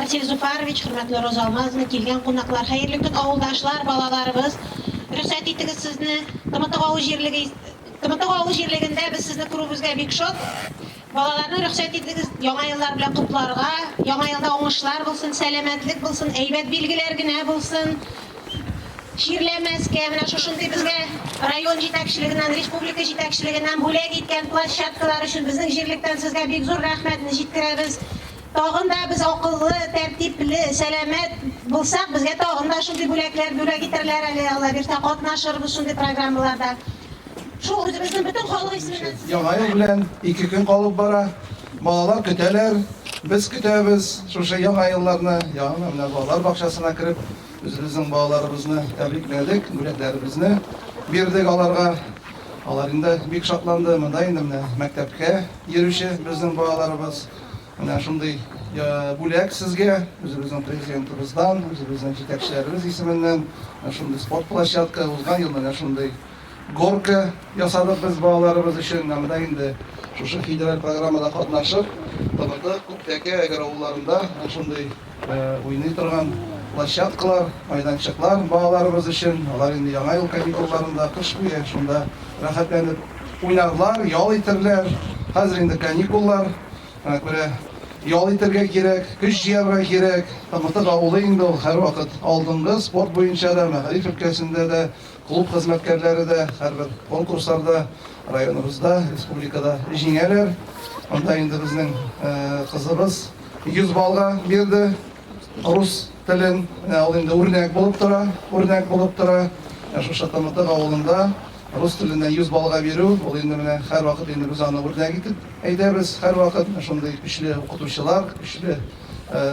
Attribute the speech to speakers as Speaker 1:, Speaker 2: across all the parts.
Speaker 1: Марсель Зуфарович, хөрмәтле Роза Алмазовна, килгән кунаклар, хәерле көн, авылдашлар, балаларыбыз. Рөхсәт итегез сезне Тымытык авыл җирлеге Тымытык авыл җирлегендә без сезне күрүебезгә бик шат. Балаларны рөхсәт итегез Яңа еллар белән котларга. Яңа елда уңышлар булсын, сәламәтлек булсын, әйбәт билгеләр генә булсын. Чирләмәскә, менә шушындый безгә район җитәкчелегеннән, республика җитәкчелегеннән бүләк иткән площадкалар өчен безнең җирлектән сезгә бик зур рәхмәтне җиткерәбез. Тагын да без акыллы, тәртипле, сәламәт булсак, безгә тагын да шундый бүләкләр бүләк итәрләр әле, Алла бирсә, катнашырбыз шундый программаларда. Шул үзебезнең бөтен халык исеменнән.
Speaker 2: Яңа ел белән ике көн калып бара. Балалар көтәләр, без көтәбез шушы яңа елларны. Яңа менә балалар бакчасына кереп, Үзебезнең балаларыбызны тәбрикләдек, бүләкләребезне бирдек аларга. Алар инде бик шатланды. Монда инде менә мәктәпкә йөрүче безнең балаларыбыз. Менә шундый бүләк сезгә, үзебезнең президентыбыздан, үзебезнең җитәкчеләребез исеменнән. Менә шундый спорт площадка, узган ел менә шундый горка ясадык без балаларыбыз өчен. Менә монда инде шушы федераль программада катнашып, Тымытык, Күктәкә, Әгер авылларында менә шундый Уйный торган площадкалар, майданчыклар балаларыбыз өчен. Алар инде Яңа ел каникулларында кыш буе шунда рәхәтләнеп уйнарлар, ял итерләр. Хәзер инде каникуллар, шуңа күрә ял итәргә кирәк, көч җыярга кирәк. Тымытык авылы инде ул һәрвакыт алдынгы спорт буенча да, мәгариф өлкәсендә дә, клуб хезмәткәрләре дә һәрбер конкурсларда районыбызда, республикада җиңәләр. Анда инде безнең кызыбыз 100 баллга бирде рус телен. Менә ул инде үрнәк булып тора, үрнәк булып тора. Менә шушы Тымытык авылында рус теленнән 100 баллга бирү, ул инде менә һәрвакыт инде без аны үрнәк итеп әйтәбез. Һәрвакыт менә шундый көчле укытучылар, көчле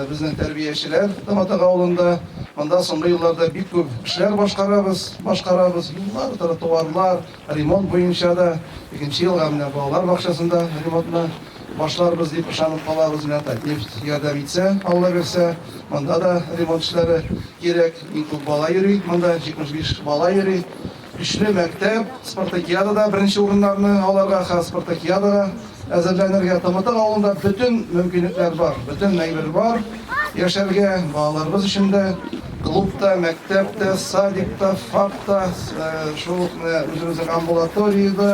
Speaker 2: безнең тәрбиячеләр Тымытык авылында. Монда соңгы елларда бик күп эшләр башкарабыз, башкарабыз. Юллар, тротуарлар, Ремонт буенча да икенче елга менә балалар бакчасында ремонтны башларбыз дип ышанып калабыз. Менә Татнефть ярдәм итсә, Алла бирсә, монда да ремонт эшләре кирәк. Иң күп бала йөри монда, 75 бала йөри. Көчле мәктәп, спартакиадада беренче урыннарны алырга, хәзер спартакиадага әзерләнергә. Тымытык авылында бөтен мөмкинлекләр бар, бөтен әйбер бар яшәргә, балаларыбыз өчен дә. Клуб та, мәктәп тә, садик та, ФАП та, шул ук менә үзебезнең амбулатория дә,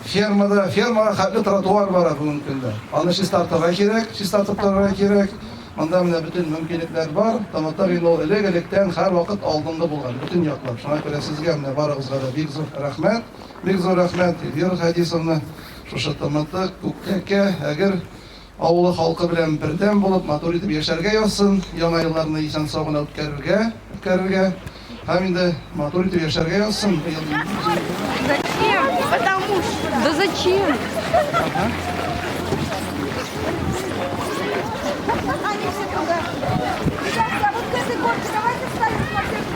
Speaker 2: ферма да. Фермага хәтле тротуар бара бүгенге көндә. Аны чистартырга кирәк, чистартып торырга кирәк. Монда менә бөтен мөмкинлекләр бар. Тымытык инде ул элек-электән һәрвакыт алдынгы булган, бөтен яклап. Шуңа күрә сезгә менә барыгызга да бик зур рәхмәт. Бик зур рәхмәт, Эльвира Хәдисовна. Шушы Тымытык, Күктәкә, Әгер авылы халкы белән бердәм булып, матур итеп яшәргә язсын, Яңа елларны исән-сау гына үткәрергә, үткәрергә һәм инде матур итеп яшәргә язсын.
Speaker 3: Зачем? Потому что. Да зачем?
Speaker 2: Ага.
Speaker 3: Они все туда. Ребятки, а вот к этой горке давайте встанем, смотреть.